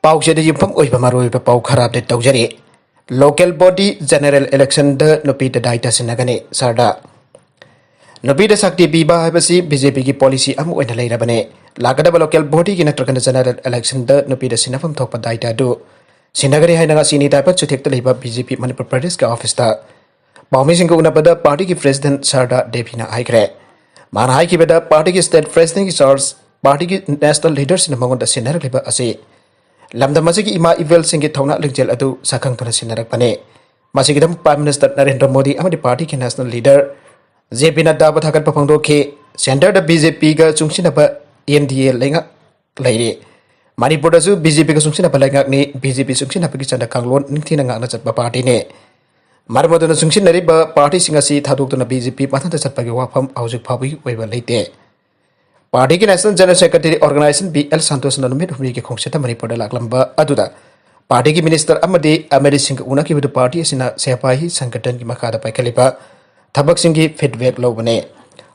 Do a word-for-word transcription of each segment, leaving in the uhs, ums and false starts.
ꯄꯥꯎꯆꯦꯗ ꯌꯨꯝꯐꯝ ꯑꯣꯏꯕ ꯃꯔꯨꯑꯣꯏꯕ ꯄꯥꯎ ꯈꯔ ꯑꯞꯗꯦꯠ ꯇꯧꯖꯔꯤ꯫ ꯂꯣꯀꯦꯜ ꯕꯣꯗꯤ ꯖꯦꯅꯔꯦꯜ ꯏꯂꯦꯛꯁꯟꯗ ꯅꯨꯄꯤꯗ ꯗꯥꯏꯇ ꯁꯤꯟꯅꯒꯅꯤ꯫ ꯁꯍꯔꯗ ꯅꯨꯄꯤꯗ ꯁꯛꯇꯤ ꯄꯤꯕ ꯍꯥꯏꯕꯁꯤ ꯕꯤ ꯖꯦ ꯄꯤꯒꯤ ꯄꯣꯂꯤꯁꯤ ꯑꯃ ꯑꯣꯏꯅ ꯂꯩꯔꯕꯅꯤ꯫ ꯂꯥꯛꯀꯗꯕ ꯂꯣꯀꯦꯜ ꯕꯣꯗꯤꯒꯤ ꯅꯠꯇ꯭ꯔꯒꯅ ꯖꯦꯅꯔꯦꯜ ꯏꯂꯦꯛꯁꯟꯗ ꯅꯨꯄꯤꯗ ꯁꯤꯟꯅꯐꯝ ꯊꯣꯛꯄ ꯗꯥꯏꯇ ꯑꯗꯨ ꯁꯤꯟꯅꯒꯅꯤ ꯍꯥꯏꯅ ꯉꯁꯤ ꯅꯤꯇꯥꯏ ꯄꯠ ꯆꯨꯊꯦꯛꯇ ꯂꯩꯕ ꯕꯤ ꯖꯦ ꯄꯤ ꯃꯅꯤꯄꯨꯔ ꯄ꯭ꯔꯗꯦꯁꯀꯤ ꯑꯣꯐꯤꯁꯇ ꯄꯥꯎꯃꯤꯁꯤꯡꯒ ꯎꯅꯕꯗ ꯄꯥꯔꯇꯤꯒꯤ ꯄ꯭ꯔꯦꯁꯤꯗꯦꯟꯠ ꯁꯔꯗꯥ ꯗꯦꯕꯤꯅ ꯍꯥꯏꯈ꯭ꯔꯦ꯫ ꯃꯥꯅ ꯍꯥꯏꯈꯤꯕꯗ, ꯄꯥꯔꯇꯤꯒꯤ ꯁ꯭ꯇꯦꯠ ꯄ꯭ꯔꯦꯁꯤꯗꯦꯟꯠꯀꯤ ꯆꯥꯔꯖ ꯄꯥꯔꯇꯤꯒꯤ ꯅꯦꯁꯅꯦꯜ ꯂꯤꯗꯔꯁꯤꯡꯅ ꯃꯉꯣꯟꯗ ꯁꯤꯟꯅꯔꯛꯂꯤꯕ ꯑꯁꯤ ꯂꯝꯗꯝ ꯑꯁꯤꯒꯤ ꯏꯃꯥ ꯏꯕꯦꯜꯁꯤꯡꯒꯤ ꯊꯧꯅꯥ ꯂꯤꯡꯖꯦꯜ ꯑꯗꯨ ꯁꯛꯈꯪꯗꯨꯅ ꯁꯤꯟꯅꯔꯛꯄꯅꯤ꯫ ꯃꯁꯤꯒꯤꯗꯃꯛ ꯄ꯭ꯔꯥꯏꯝ ꯃꯤꯅꯤꯁꯇꯔ ꯅꯔꯦꯟꯗ꯭ꯔ ꯃꯣꯗꯤ ꯑꯃꯗꯤ ꯄꯥꯔꯇꯤꯒꯤ ꯅꯦꯁꯅꯦꯜ ꯂꯤꯗꯔ ꯖꯦ ꯄꯤ ꯅꯗ꯭ꯗꯥꯕꯨ ꯊꯥꯒꯠꯄ ꯐꯣꯡꯗꯣꯛꯈꯤ꯫ ꯁꯦꯟꯇꯔꯗ ꯕꯤ ꯖꯦ ꯄꯤꯒ ꯆꯨꯡꯁꯤꯟꯅꯕ ꯑꯦꯟ ꯗꯤ ꯑꯦ ꯂꯩꯉꯥꯛ ꯂꯩꯔꯤ꯫ ꯃꯅꯤꯄꯨꯔꯗꯁꯨ ꯕꯤ ꯖꯦ ꯄꯤꯒ ꯆꯨꯡꯁꯤꯟꯅꯕ ꯂꯩꯉꯥꯛꯅꯤ꯫ ꯕꯤ ꯖꯦ ꯄꯤ ꯆꯨꯡꯁꯤꯟꯅꯕꯒꯤ ꯆꯠꯅ ꯀꯥꯡꯂꯣꯟ ꯅꯤꯡꯊꯤꯅ ꯉꯥꯛꯅ ꯆꯠꯄ ꯄꯥꯔꯇꯤꯅꯤ꯫ ꯃꯔꯝ ꯑꯗꯨꯅ ꯆꯨꯡꯁꯤꯟꯅꯔꯤꯕ ꯄꯥꯔꯇꯤꯁꯤꯡ ꯑꯁꯤ ꯊꯥꯗꯣꯛꯇꯨꯅ ꯕꯤ ꯖꯦ ꯄꯤ ꯃꯊꯟꯇ ꯆꯠꯄꯒꯤ ꯋꯥꯐꯝ ꯍꯧꯖꯤꯛ ꯐꯥꯎꯕꯒꯤ ꯑꯣꯏꯕ ꯂꯩꯇꯦ꯫ ꯄꯥꯔꯇꯤꯒꯤ national general secretary organization B L ꯁꯟꯇꯣꯁꯅ ꯅꯨꯃꯤꯠ ꯍꯨꯝꯅꯤꯒꯤ ꯈꯣꯡꯆꯠꯇ ꯃꯅꯤꯄꯨꯔꯗ ꯂꯥꯛꯂꯝꯕ ꯑꯗꯨꯗ ꯄꯥꯔꯇꯤꯒꯤ ꯃꯤꯅꯤꯁꯇꯔ ꯑꯃꯗꯤ ꯑꯦꯝ ꯑꯦꯜ ꯑꯦꯁꯤꯡꯒ ꯎꯅꯈꯤꯕꯗꯨ ꯄꯥꯔꯇꯤ ꯑꯁꯤꯅ ꯁꯦꯄꯥꯍꯤ ꯁꯪꯒꯇꯟꯒꯤ ꯃꯈꯥꯗ ꯄꯥꯏꯈꯠꯂꯤꯕ ꯊꯕꯛꯁꯤꯡꯒꯤ ꯐꯤꯗꯕꯦꯛ ꯂꯧꯕꯅꯤ꯫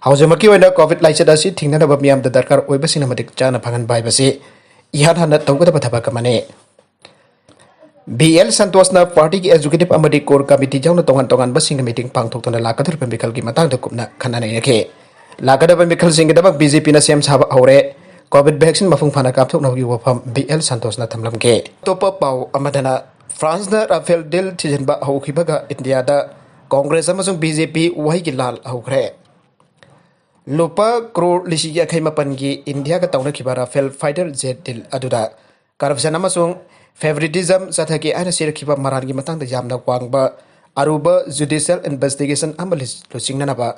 ꯍꯧꯖꯤꯛꯃꯛꯀꯤ ꯑꯣꯏꯅ ꯀꯣꯚꯤꯗ ꯂꯥꯏꯆꯠ ꯑꯁꯤ ꯊꯤꯡꯅꯅꯕ ꯃꯤꯌꯥꯝꯗ ꯗꯔꯀꯥꯔ ꯑꯣꯏꯕꯁꯤꯡꯅ ꯃꯇꯤꯛ ꯆꯥꯅ ꯐꯪꯍꯟꯕ ꯍꯥꯏꯕꯁꯤ ꯏꯍꯥꯟ ꯍꯥꯟꯅ ꯇꯧꯒꯗꯕ ꯊꯕꯛ ꯑꯃꯅꯤ꯫ ꯕꯤ ꯑꯦꯜ ꯁꯟꯇꯣꯁꯅ ꯄꯥꯔꯇꯤꯒꯤ ꯑꯦꯛꯖꯤꯀ꯭ꯌꯨꯇꯤꯚ ꯑꯃꯗꯤ ꯀꯣꯔ ꯀꯃꯤꯇꯤ ꯌꯥꯎꯅ ꯇꯣꯉꯥꯟ ꯇꯣꯉꯥꯟꯕꯁꯤꯡꯒ ꯃꯤꯇꯤꯡ ꯄꯥꯡꯊꯣꯛꯇꯨꯅ ꯂꯥꯛꯀꯗꯧꯔꯤꯕ ꯃꯤꯈꯜꯒꯤ ꯃꯇꯥꯡꯗ ꯀꯨꯞꯅ ꯈꯟꯅ ꯅꯩꯅꯈꯤ꯫ ꯂꯥꯛꯀꯗꯕ ꯃꯤꯈꯜꯁꯤꯡꯒꯤꯗꯃꯛ ꯕꯤ ꯖꯦ ꯄꯤꯅ ꯁꯦꯝ ꯁꯥꯕ ꯍꯧꯔꯦ꯫ ꯀꯣꯚꯤꯗ ꯚꯦꯛꯁꯤꯟ ꯃꯄꯨꯡ ꯐꯥꯅ ꯀꯥꯞꯊꯣꯛꯅꯕꯒꯤ ꯋꯥꯐꯝ ꯕꯤ ꯑꯦꯜ ꯁꯟꯇꯣꯁꯅ ꯊꯝꯂꯝꯈꯤ꯫ ꯑꯇꯣꯞꯄ ꯄꯥꯎ ꯑꯃꯗꯅ, ꯐ꯭ꯔꯥꯟꯁꯅ ꯔꯥꯐꯦꯜ ꯗꯤꯜ ꯊꯤꯖꯤꯟꯕ ꯍꯧꯈꯤꯕꯒ ꯏꯟꯗꯤꯌꯥꯗ ꯀꯣꯡꯒ꯭ꯔꯦꯁ ꯑꯃꯁꯨꯡ ꯕꯤ ꯖꯦ ꯄꯤ ꯋꯥꯍꯩꯒꯤ ꯂꯥꯜ ꯍꯧꯈ꯭ꯔꯦ꯫ ꯂꯨꯄꯥ ꯀ꯭ꯔꯣꯔ ꯂꯤꯁꯤꯡ ꯌꯥꯡꯈꯩ ꯃꯥꯄꯟꯒꯤ ꯏꯟꯗꯤꯌꯥꯒ ꯇꯧꯅꯈꯤꯕ ꯔꯥꯐꯦꯜ ꯐꯥꯏꯇꯔ ꯖꯦꯠ ꯗꯤꯜ ꯑꯗꯨꯗ ꯀꯔꯞꯁꯟ ꯑꯃꯁꯨꯡ ꯐꯦꯚꯔꯤꯇꯤꯖꯝ ꯆꯠꯊꯈꯤ ꯍꯥꯏꯅ ꯁꯤꯔꯛꯈꯤꯕ ꯃꯔꯥꯜꯒꯤ ꯃꯇꯥꯡꯗ ꯌꯥꯝꯅ ꯋꯥꯡꯕ ꯑꯔꯨꯕ ꯖꯨꯗꯤꯁꯤꯌꯦꯜ ꯏꯟꯚꯦꯁꯇꯤꯒꯦꯁꯟ ꯑꯃ ꯂꯨꯆꯤꯡꯅꯅꯕ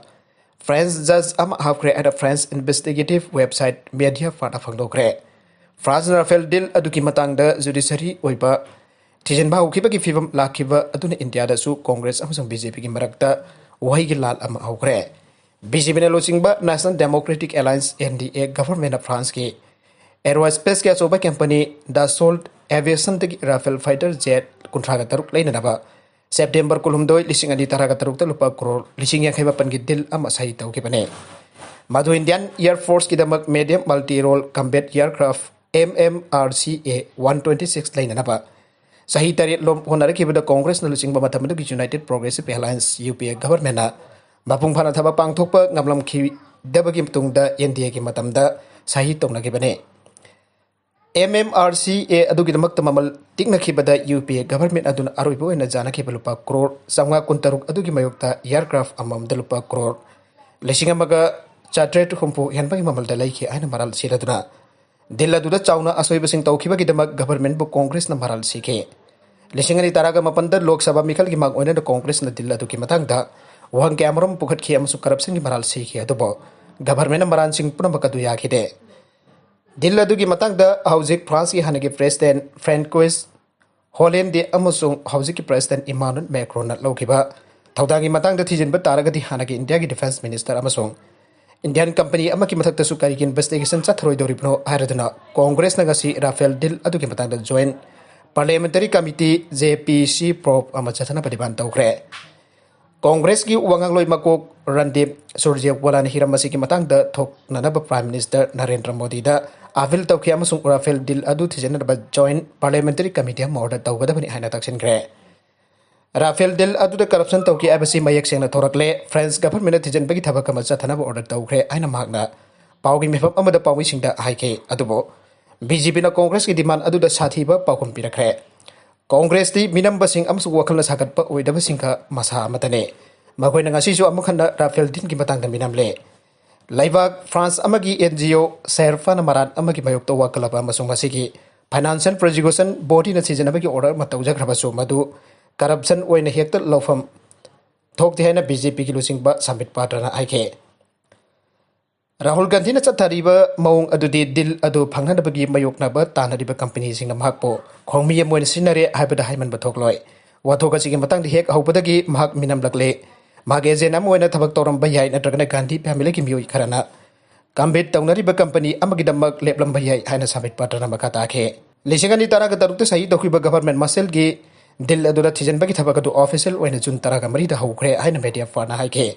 ꯐ꯭ꯔꯦꯟꯁ ꯖꯖ ꯑꯃ ꯍꯥꯞꯈ꯭ꯔꯦ ꯍꯥꯏꯅ ꯐ꯭ꯔꯦꯟꯁ ꯏꯟꯚꯦꯁꯇꯤꯒꯦꯇꯤꯚ ꯋꯦꯕꯁꯥꯏꯠ ꯃꯦꯗꯤꯌꯥꯐꯥꯔꯠꯅ ꯐꯣꯡꯗꯣꯛꯈ꯭ꯔꯦ꯫ ꯐ꯭ꯔꯥꯟꯁꯅ ꯔꯥꯐꯦꯜ ꯗꯤꯜ ꯑꯗꯨꯒꯤ ꯃꯇꯥꯡꯗ ꯖꯨꯗꯤꯁꯔꯤ ꯑꯣꯏꯕ ꯊꯤꯖꯤꯟꯕ ꯍꯧꯈꯤꯕꯒꯤ ꯐꯤꯕꯝ ꯂꯥꯛꯈꯤꯕ ꯑꯗꯨꯅ ꯏꯟꯗꯤꯌꯥꯗꯁꯨ ꯀꯣꯡꯒ꯭ꯔꯦꯁ ꯑꯃꯁꯨꯡ ꯕꯤ ꯖꯦ ꯄꯤꯒꯤ ꯃꯔꯛꯇ ꯋꯥꯍꯩꯒꯤ ꯂꯥꯜ ꯑꯃ ꯍꯧꯈ꯭ꯔꯦ꯫ ꯕꯤ ꯖꯦ ꯄꯤꯅ ꯂꯨꯆꯤꯡꯕ national democratic alliance, N D A, ꯒꯚꯔꯟꯃꯦꯟꯠꯅ ꯐ꯭ꯔꯥꯟꯁꯀꯤ ꯑꯦꯔꯣꯁ꯭ꯄꯦꯁꯀꯤ ꯑꯆꯧꯕ ꯀꯝꯄꯅꯤ ꯗꯥꯁꯣꯜꯠ ꯑꯦꯚꯤꯌꯦꯁꯟꯗꯒꯤ ꯔꯥꯐꯦꯜ ꯐꯥꯏꯇꯔ ꯖꯦꯠ ꯀꯨꯟꯊ꯭ꯔꯥꯒ ꯇꯔꯨꯛ ꯂꯩꯅꯅꯕ ꯁꯦꯞꯇꯦꯝꯕꯔ ꯀꯨꯟꯍꯨꯝꯗꯣꯏ, ꯂꯤꯁꯤꯡ ꯑꯅꯤ ꯇꯔꯥꯒ ꯇꯔꯨꯛꯇ ꯂꯨꯄꯥ ꯀ꯭ꯔꯣꯔ ꯂꯤꯁꯤꯡ ꯌꯥꯡꯈꯩ ꯃꯥꯄꯟꯒꯤ ꯗꯤꯜ ꯑꯃ ꯁꯍꯤ ꯇꯧꯈꯤꯕꯅꯤ꯫ ꯃꯗꯨ ꯏꯟꯗꯤꯌꯟ ꯑꯦꯌꯔ ꯐꯣꯔꯁꯀꯤꯗꯃꯛ medium multi role combat aircraft M M R C A one twenty six ꯂꯩꯅꯅꯕ ꯆꯍꯤ ꯇꯔꯦꯠ ꯂꯣꯝ ꯍꯣꯠꯅꯔꯛꯈꯤꯕꯗ ꯀꯣꯡꯒ꯭ꯔꯦꯁꯅ ꯂꯨꯆꯤꯡꯕ ꯃꯇꯝ ꯑꯗꯨꯒꯤ United Progressive Alliance, U P A, governmentꯅ ꯃꯄꯨꯡ ꯐꯥꯅ ꯊꯕꯛ ꯄꯥꯡꯊꯣꯛꯄ ꯉꯝꯂꯝꯈꯤꯗꯕꯒꯤ ꯃꯇꯨꯡꯗ N D Aꯒꯤ ꯃꯇꯝꯗ ꯁꯍꯤ ꯇꯧꯅꯈꯤꯕꯅꯤ꯫ M M R C A ꯑꯗꯨꯒꯤꯗꯃꯛꯇ ꯃꯃꯜ ꯇꯤꯛꯅꯈꯤꯕꯗ U P A government ꯑꯗꯨꯅ ꯑꯔꯣꯏꯕ ꯑꯣꯏꯅ ꯌꯥꯅꯈꯤꯕ ꯂꯨꯄꯥ ꯀ꯭ꯔꯣꯔ ꯆꯥꯝꯃꯉꯥ ꯀꯨꯟꯇꯔꯨꯛ ꯑꯗꯨꯒꯤ ꯃꯥꯌꯣꯛꯇ aircraft ꯑꯃꯃꯝꯗ ꯂꯨꯄꯥ ꯀ꯭ꯔꯣꯔ ꯂꯤꯁꯤꯡ ꯑꯃꯒ ꯆꯥꯇ꯭ꯔꯦꯠ ꯍꯨꯝꯐꯨ ꯍꯦꯟꯕꯒꯤ ꯃꯃꯜꯗ ꯂꯩꯈꯤ ꯍꯥꯏꯅ ꯃꯔꯥꯜ ꯁꯤꯔꯗꯨꯅ deal ꯑꯗꯨꯗ ꯆꯥꯎꯅ ꯑꯁꯣꯏꯕꯁꯤꯡ ꯇꯧꯈꯤꯕꯒꯤꯗꯃꯛ governmentꯕꯨ ꯀꯣꯡꯒ꯭ꯔꯦꯁꯅ ꯃꯔꯥꯜ ꯁꯤꯈꯤ꯫ ꯂꯤꯁꯤꯡ ꯑꯅꯤ ꯇꯔꯥꯒ ꯃꯥꯄꯟꯗ ꯂꯣꯛ ꯁꯚꯥ ꯃꯤꯈꯜꯒꯤ ꯃꯥꯡ ꯑꯣꯏꯅꯅ ꯀꯣꯡꯒ꯭ꯔꯦꯁꯅ deal ꯑꯗꯨꯒꯤ ꯃꯇꯥꯡꯗ ꯋꯥꯍꯪ ꯀꯌꯥꯃꯔꯨꯝ ꯄꯨꯈꯠꯈꯤ ꯑꯃꯁꯨꯡ corruptionꯒꯤ ꯃꯔꯥꯜ ꯁꯤꯈꯤ, ꯑꯗꯨꯕꯨ governmentꯅ ꯃꯔꯥꯜꯁꯤꯡ ꯄꯨꯝꯅꯃꯛ ꯑꯗꯨ ꯌꯥꯈꯤꯗꯦ꯫ Deal ꯑꯗꯨꯒꯤ ꯃꯇꯥꯡꯗ ꯍꯧꯖꯤꯛ Franceꯀꯤ ꯍꯥꯟꯅꯒꯤ President Francois Hollande ꯑꯃꯁꯨꯡ ꯍꯧꯖꯤꯛꯀꯤ President Emmanuel Macronꯅ ꯂꯧꯈꯤꯕ ꯊꯧꯗꯥꯡꯒꯤ ꯃꯇꯥꯡꯗ ꯊꯤꯖꯤꯟꯕ ꯇꯥꯔꯒꯗꯤ ꯍꯥꯟꯅꯒꯤ Indiaꯒꯤ Defence Minister ꯑꯃꯁꯨꯡ Indian company ꯑꯃꯒꯤ ꯃꯊꯛꯇꯁꯨ ꯀꯔꯤꯒꯤ investigation ꯆꯠꯊꯔꯣꯏꯗꯧꯔꯤꯕꯅꯣ ꯍꯥꯏꯔꯗꯨꯅ ꯀꯣꯡꯒ꯭ꯔꯦꯁꯅ ꯉꯁꯤ Rafale deal ꯑꯗꯨꯒꯤ ꯃꯇꯥꯡꯗ Joint Parliamentary Committee, J P C, probe ꯑꯃ ꯆꯠꯊꯅꯕ demand ꯇꯧꯈ꯭ꯔꯦ꯫ ꯀꯣꯡꯒ꯭ꯔꯦꯁꯀꯤ ꯋꯥꯉꯥꯡꯂꯣꯏ ꯃꯀꯣꯛ ꯔꯟꯗꯤꯞ ꯁꯨꯔꯖꯦꯋꯥꯂꯥꯅ ꯍꯤꯔꯝ ꯑꯁꯤꯒꯤ ꯃꯇꯥꯡꯗ ꯊꯣꯛꯅꯅꯕ Prime Minister ꯅꯔꯦꯟꯗ꯭ꯔ ꯃꯣꯗꯤꯗ appeal ꯇꯧꯈꯤ ꯑꯃꯁꯨꯡ Rafale deal ꯑꯗꯨ ꯊꯤꯖꯤꯟꯅꯕ Joint Parliamentary Committee ꯑꯃ order ꯇꯧꯒꯗꯕꯅꯤ ꯍꯥꯏꯅ ꯇꯛꯁꯤꯟꯈ꯭ꯔꯦ꯫ Rafale deal ꯑꯗꯨꯗ corruption ꯇꯧꯈꯤ ꯍꯥꯏꯕꯁꯤ ꯃꯌꯦꯛ ꯁꯦꯡꯅ ꯊꯣꯔꯛꯂꯦ꯫ France governmentꯅ ꯊꯤꯖꯤꯟꯕꯒꯤ ꯊꯕꯛ ꯑꯃ ꯆꯠꯊꯅꯕ order ꯇꯧꯈ꯭ꯔꯦ ꯍꯥꯏꯅ ꯃꯍꯥꯛꯅ ꯄꯥꯎꯒꯤ ꯃꯤꯐꯝ ꯑꯃꯗ ꯄꯥꯎꯃꯤꯁꯤꯡꯗ ꯍꯥꯏꯈꯤ꯫ ꯑꯗꯨꯕꯨ BJPꯅ ꯀꯣꯡꯒ꯭ꯔꯦꯁꯀꯤ demand ꯑꯗꯨꯗ ꯁꯥꯊꯤꯕ ꯄꯥꯎꯈꯨꯝ ꯄꯤꯔꯛꯈ꯭ꯔꯦ꯫ ꯀꯣꯡꯒ꯭ꯔꯦꯁꯇꯤ ꯃꯤꯅꯝꯕꯁꯤꯡ ꯑꯃꯁꯨꯡ ꯋꯥꯈꯜꯅ ꯁꯥꯒꯠꯄ ꯑꯣꯏꯗꯕꯁꯤꯡꯒ ꯃꯁꯥ ꯑꯃꯠꯇꯅꯤ꯫ ꯃꯈꯣꯏꯅ ꯉꯁꯤꯁꯨ ꯑꯃꯨꯛ ꯍꯟꯅ Rafale dealꯒꯤ ꯃꯇꯥꯡꯗ ꯃꯤꯅꯝꯂꯦ꯫ ꯂꯩꯕꯥꯛ France ꯑꯃꯒꯤ N G O ꯁꯦꯔꯐꯥꯅ ꯃꯔꯥꯟ ꯑꯃꯒꯤ ꯃꯥꯌꯣꯛꯇ ꯋꯥꯀꯠꯂꯕ ꯑꯃꯁꯨꯡ ꯃꯁꯤꯒꯤ Financial Prosecution Bodyꯅ ꯊꯤꯖꯤꯟꯅꯕꯒꯤ order ꯑꯃ ꯇꯧꯖꯈ꯭ꯔꯕꯁꯨ, ꯃꯗꯨ corruption ꯑꯣꯏꯅ ꯍꯦꯛꯇ ꯂꯧꯐꯝ ꯊꯣꯛꯇꯦ ꯍꯥꯏꯅ BJPꯒꯤ ꯂꯨꯆꯤꯡꯕ ꯁꯝꯕꯤꯠ ꯄꯥꯇ꯭ꯔꯅ ꯍꯥꯏꯈꯤ꯫ ꯔꯥꯍꯨꯜ ꯒꯥꯟꯙꯤꯅ ꯆꯠꯊꯔꯤꯕ ꯃꯑꯣꯡ ꯑꯗꯨꯗꯤ deal ꯑꯗꯨ ꯐꯪꯅꯅꯕꯒꯤ ꯃꯥꯌꯣꯛꯅꯕ ꯇꯥꯟꯅꯔꯤꯕ companyꯁꯤꯡꯅ ꯃꯍꯥꯛꯄꯨ ꯈꯣꯡꯃꯤ ꯑꯃ ꯑꯣꯏꯅ ꯁꯤꯖꯤꯟꯅꯔꯦ ꯍꯥꯏꯕꯗ ꯍꯥꯏꯃꯟꯕ ꯊꯣꯛꯂꯣꯏ꯫ ꯋꯥꯊꯣꯛ ꯑꯁꯤꯒꯤ ꯃꯇꯥꯡꯗ ꯍꯦꯛ ꯍꯧꯕꯗꯒꯤ ꯃꯍꯥꯛ ꯃꯤꯅꯝꯂꯛꯂꯦ꯫ ꯃꯍꯥꯛ agent ꯑꯃ ꯑꯣꯏꯅ ꯊꯕꯛ ꯇꯧꯔꯝꯕ ꯌꯥꯏ, ꯅꯠꯇ꯭ꯔꯒꯅ ꯒꯥꯟꯙꯤ familyꯒꯤ ꯃꯤꯑꯣꯏ ꯈꯔꯅ compete ꯇꯧꯅꯔꯤꯕ company ꯑꯃꯒꯤꯗꯃꯛ ꯂꯦꯞꯂꯝꯕ ꯌꯥꯏ ꯍꯥꯏꯅ ꯁꯝꯕꯤꯠ ꯄꯥꯇ꯭ꯔꯅ ꯃꯈꯥ ꯇꯥꯈꯤ꯫ ꯂꯤꯁꯤꯡ ꯑꯅꯤ ꯇꯔꯥꯒ ꯇꯔꯨꯛꯇ ꯁꯍꯤ ꯇꯧꯈꯤꯕ government ꯃꯁꯦꯜꯒꯤ deal ꯑꯗꯨꯗ ꯊꯤꯖꯤꯟꯕꯒꯤ ꯊꯕꯛ ꯑꯗꯨ official ꯑꯣꯏꯅ June ꯇꯔꯥꯒ ꯃꯔꯤꯗ ꯍꯧꯈ꯭ꯔꯦ ꯍꯥꯏꯅ Mediapart ꯍꯥꯏꯈꯤ꯫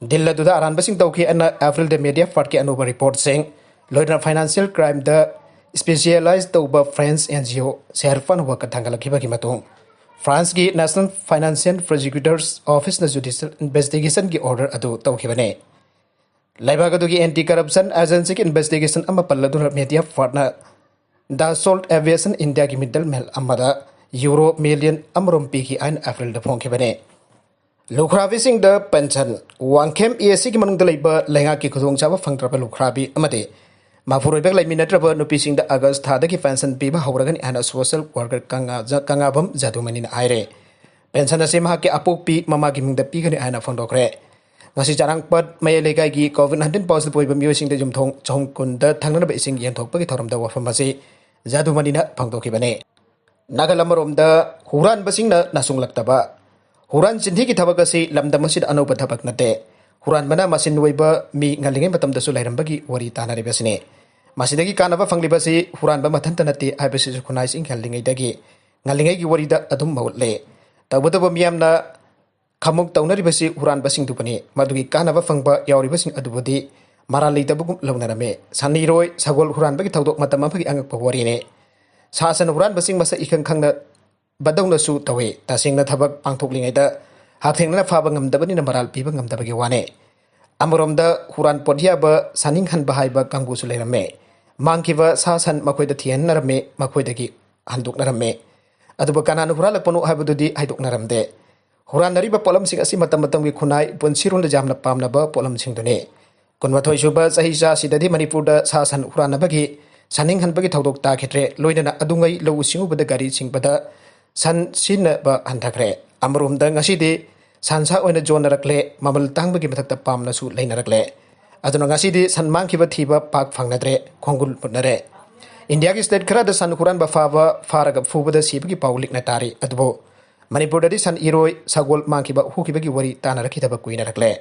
Deal ꯑꯗꯨꯗ ꯑꯔꯥꯟꯕꯁꯤꯡ ꯇꯧꯈꯤ ꯍꯥꯏꯅ Aprilꯗ Mediapartꯀꯤ ꯑꯅꯧꯕ reportꯁꯤꯡ, ꯂꯣꯏꯅꯅ financial crimeꯗ ꯏꯁꯄꯦꯁꯤꯌꯦꯂꯥꯏꯁ ꯇꯧꯕ ꯐ꯭ꯔꯦꯟꯁ ꯑꯦꯟ ꯖꯤ ꯑꯣ ꯁꯦꯍꯔꯐꯟ ꯋꯥꯀꯠ ꯊꯥꯡꯒꯠꯂꯛꯈꯤꯕꯒꯤ ꯃꯇꯨꯡ, ꯐ꯭ꯔꯥꯟꯁꯀꯤ National Financial Prosecutors Office ꯅ ꯖꯨꯗꯤꯁꯤꯌꯦꯜ ꯏꯟꯚꯦꯁꯇꯤꯒꯦꯁꯟꯒꯤ ꯑꯣꯔꯗꯔ ꯑꯗꯨ ꯇꯧꯈꯤꯕꯅꯤ꯫ ꯂꯩꯕꯥꯛ ꯑꯗꯨꯒꯤ ꯑꯦꯟꯇꯤ ꯀꯔꯞꯁꯟ ꯑꯦꯖꯦꯟꯁꯤꯒꯤ ꯏꯟꯚꯦꯁꯇꯤꯒꯦꯁꯟ ꯑꯃ ꯄꯜꯂꯗꯨꯅ ꯃꯦꯗꯤꯌꯥ ꯐꯥꯔꯠꯅ ꯗꯥꯁꯣꯜꯠ ꯑꯦꯚꯤꯌꯦꯁꯟ ꯏꯟꯗꯤꯌꯥꯒꯤ ꯃꯤꯗꯜ ꯃꯦꯜ ꯑꯃꯗ ꯌꯨꯔꯣ ꯃꯤꯂꯤꯌꯟ ꯑꯃꯔꯣꯝ ꯄꯤꯈꯤ ꯍꯥꯏꯅ ꯑꯦꯄ꯭ꯔꯤꯜꯗ ꯐꯣꯡꯈꯤꯕꯅꯤ꯫ ꯂꯨꯈ꯭ꯔꯥꯕꯤꯁꯤꯡꯗ ꯄꯦꯟꯁꯟ꯫ ꯋꯥꯡꯈꯦꯝ ꯑꯦ ꯁꯤꯒꯤ ꯃꯅꯨꯡꯗ ꯂꯩꯕ ꯂꯩꯉꯥꯛꯀꯤ ꯈꯨꯗꯣꯡꯆꯥꯕ ꯐꯪꯗ꯭ꯔꯕ ꯂꯨꯈ꯭ꯔꯥꯕꯤ ꯑꯃꯗꯤ ꯃꯄꯨꯔꯣꯏꯕꯒ ꯂꯩꯃꯤꯟꯅꯗ꯭ꯔꯕ ꯅꯨꯄꯤꯁꯤꯡꯗ ꯑꯥꯒꯁ ꯊꯥꯗꯒꯤ ꯄꯦꯟꯁꯟ ꯄꯤꯕ ꯍꯧꯔꯒꯅꯤ ꯍꯥꯏꯅ ꯁꯣꯁꯤꯌꯦꯜ ꯋꯥꯔꯀꯔ ꯀꯪꯉꯥ-, ꯀꯪꯉꯥꯕꯝ ꯖꯥꯗꯨꯃꯅꯤꯅ ꯍꯥꯏꯔꯦ꯫ ꯄꯦꯟꯁꯟ ꯑꯁꯤ ꯃꯍꯥꯛꯀꯤ ꯑꯄꯣꯛꯄꯤ ꯃꯃꯥꯒꯤ ꯃꯤꯡꯗ ꯄꯤꯒꯅꯤ ꯍꯥꯏꯅ ꯐꯣꯡꯗꯣꯛꯈ꯭ꯔꯦ꯫ ꯉꯁꯤ ꯆꯔꯥꯡꯄꯥꯠ ꯃꯌꯥꯏ ꯂꯩꯀꯥꯏꯒꯤ ꯀꯣꯚꯤꯗ ꯅꯥꯏꯟꯇꯤꯟ ꯄꯣꯖꯤꯇꯤꯚ ꯑꯣꯏꯕ ꯃꯤꯑꯣꯏꯁꯤꯡꯗ ꯌꯨꯝꯊꯣꯡ ꯆꯍꯨꯝ ꯀꯨꯟꯗ ꯊꯛꯅꯅꯕ ꯏꯁꯤꯡ ꯌꯦꯟꯊꯣꯛꯄꯒꯤ ꯊꯧꯔꯝꯗ ꯋꯥꯐꯝ ꯑꯁꯤ ꯖꯥꯗꯨꯃꯅꯤꯅ ꯐꯣꯡꯗꯣꯛꯈꯤꯕꯅꯤ꯫ ꯅꯥꯀꯜ ꯑꯃꯔꯣꯝꯗ ꯍꯨꯔꯥꯟꯕꯁꯤꯡꯅ ꯅꯥꯁꯨꯡꯂꯛꯇꯕ꯫ ꯍꯨꯔꯥꯟ ꯆꯤꯟꯊꯤꯒꯤ ꯊꯕꯛ ꯑꯁꯤ ꯂꯝꯗꯝ ꯑꯁꯤꯗ ꯑꯅꯧꯕ ꯊꯕꯛ ꯅꯠꯇꯦ꯫ ꯍꯨꯔꯥꯟꯕꯅ ꯃꯁꯤꯟ ꯑꯣꯏꯕ ꯃꯤ ꯉꯜꯂꯤꯉꯩ ꯃꯇꯝꯗꯁꯨ ꯂꯩꯔꯝꯕꯒꯤ ꯋꯥꯔꯤ ꯇꯥꯅꯔꯤꯕꯁꯤꯅꯤ꯫ ꯃꯁꯤꯗꯒꯤ ꯀꯥꯟꯅꯕ ꯐꯪꯂꯤꯕꯁꯤ ꯍꯨꯔꯥꯟꯕ ꯃꯊꯟꯇ ꯅꯠꯇꯦ ꯍꯥꯏꯕꯁꯤꯁꯨ ꯈꯨꯟꯅꯥꯏꯁꯤꯡ ꯉꯜꯂꯤꯉꯩꯗꯒꯤ, ꯉꯜꯂꯤꯉꯩꯒꯤ ꯋꯥꯔꯤꯗ ꯑꯗꯨꯝ ꯃꯍꯨꯠꯂꯦ꯫ ꯇꯧꯕꯇꯕꯨ ꯃꯤꯌꯥꯝꯅ ꯈꯃꯨꯛ ꯇꯧꯅꯔꯤꯕꯁꯤ ꯍꯨꯔꯥꯟꯕꯁꯤꯡꯗꯨꯕꯨꯅꯤ꯫ ꯃꯗꯨꯒꯤ ꯀꯥꯟꯅꯕ ꯐꯪꯕ ꯌꯥꯎꯔꯤꯕꯁꯤꯡ ꯑꯗꯨꯕꯨꯗꯤ ꯃꯔꯥꯜ ꯂꯩꯇꯕꯒꯨꯝ ꯂꯧꯅꯔꯝꯃꯤ꯫ ꯁꯟ ꯏꯔꯣꯏ, ꯁꯒꯣꯜ ꯍꯨꯔꯥꯟꯕꯒꯤ ꯊꯧꯗꯣꯛ ꯃꯇꯝ ꯑꯃꯒꯤ ꯑꯉꯛꯄ ꯋꯥꯔꯤꯅꯤ꯫ ꯁꯥ ꯁꯟ ꯍꯨꯔꯥꯟꯕꯁꯤꯡ ꯃꯁꯛ ꯏꯈꯪ ꯈꯪꯅꯕꯗꯧꯅꯁꯨ ꯇꯧꯏ꯫ ꯇꯁꯦꯡꯅ ꯊꯕꯛ ꯄꯥꯡꯊꯣꯛꯂꯤꯉꯩꯗ ꯍꯛꯊꯦꯡꯅꯅ ꯐꯥꯕ ꯉꯝꯗꯕꯅꯤꯅ ꯃꯔꯥꯜ ꯄꯤꯕ ꯉꯝꯗꯕꯒꯤ ꯋꯥꯅꯤ꯫ ꯑꯃꯔꯣꯝꯗ ꯍꯨꯔꯥꯟ ꯄꯣꯠ ꯌꯥꯕ ꯁꯥꯅꯤꯡꯍꯟꯕ ꯍꯥꯏꯕ ꯀꯥꯡꯕꯨꯁꯨ ꯂꯩꯔꯝꯃꯦ꯫ ꯃꯥꯡꯈꯤꯕ ꯁꯥ ꯁꯟ ꯃꯈꯣꯏꯗ ꯊꯤꯍꯟꯅꯔꯝꯃꯤ, ꯃꯈꯣꯏꯗꯒꯤ ꯍꯟꯗꯣꯛꯅꯔꯝꯃꯤ꯫ ꯑꯗꯨꯕꯨ ꯀꯅꯥꯅ ꯍꯨꯔꯥꯜꯂꯛꯄꯅꯣ ꯍꯥꯏꯕꯗꯨꯗꯤ ꯍꯥꯏꯗꯣꯛꯅꯔꯝꯗꯦ꯫ ꯍꯨꯔꯥꯟꯅꯔꯤꯕ ꯄꯣꯠꯂꯝꯁꯤꯡ ꯑꯁꯤ ꯃꯇꯝ ꯃꯇꯝꯒꯤ ꯈꯨꯟꯅꯥꯏ ꯄꯨꯟꯁꯤꯔꯣꯜꯗ ꯌꯥꯝꯅ ꯄꯥꯝꯅꯕ ꯄꯣꯠꯂꯝꯁꯤꯡꯗꯨꯅꯤ꯫ ꯀꯨꯟꯃꯥꯊꯣꯏ ꯁꯨꯕ ꯆꯍꯤꯆꯥꯁꯤꯗꯗꯤ ꯃꯅꯤꯄꯨꯔꯗ ꯁꯥ ꯁꯟ ꯍꯨꯔꯥꯟꯅꯕꯒꯤ ꯁꯥꯅꯤꯡꯍꯟꯕꯒꯤ ꯊꯧꯗꯣꯛ ꯇꯥꯈꯤꯗ꯭ꯔꯦ꯫ ꯂꯣꯏꯅꯅ ꯑꯗꯨꯉꯩ ꯂꯧꯎ ꯁꯤꯡꯎꯕꯗ ꯒꯥꯔꯤ ꯆꯤꯡꯕꯗ ꯁꯟ ꯁꯤꯖꯤꯟꯅꯕ ꯍꯟꯊꯈ꯭ꯔꯦ꯫ ꯑꯃꯔꯣꯝꯗ ꯉꯁꯤꯗꯤ ꯁꯟꯁꯥ ꯑꯣꯏꯅ ꯌꯣꯟꯅꯔꯛꯂꯦ, ꯃꯃꯜ ꯇꯥꯡꯕꯒꯤ ꯃꯊꯛꯇ ꯄꯥꯝꯅꯁꯨ ꯂꯩꯅꯔꯛꯂꯦ꯫ ꯑꯗꯨꯅ ꯉꯁꯤꯗꯤ ꯁꯟ ꯃꯥꯡꯈꯤꯕ ꯊꯤꯕ ꯄꯥꯛ ꯐꯪꯅꯗ꯭ꯔꯦ, ꯈꯣꯡꯒꯨꯜ ꯃꯨꯠꯅꯔꯦ꯫ ꯏꯟꯗꯤꯌꯥꯒꯤ ꯁ꯭ꯇꯦꯠ ꯈꯔꯗ ꯁꯟ ꯍꯨꯔꯥꯟꯕ ꯐꯥꯕ, ꯐꯥꯔꯒ ꯐꯨꯕꯗ ꯁꯤꯕꯒꯤ ꯄꯥꯎ ꯂꯤꯛꯅ ꯇꯥꯔꯤ꯫ ꯑꯗꯨꯕꯨ ꯃꯅꯤꯄꯨꯔꯗꯗꯤ ꯁꯟ ꯏꯔꯣꯏ, ꯁꯒꯣꯜ ꯃꯥꯡꯈꯤꯕ, ꯍꯨꯈꯤꯕꯒꯤ ꯋꯥꯔꯤ ꯇꯥꯅꯔꯛꯈꯤꯗꯕ ꯀꯨꯏꯅꯔꯛꯂꯦ꯫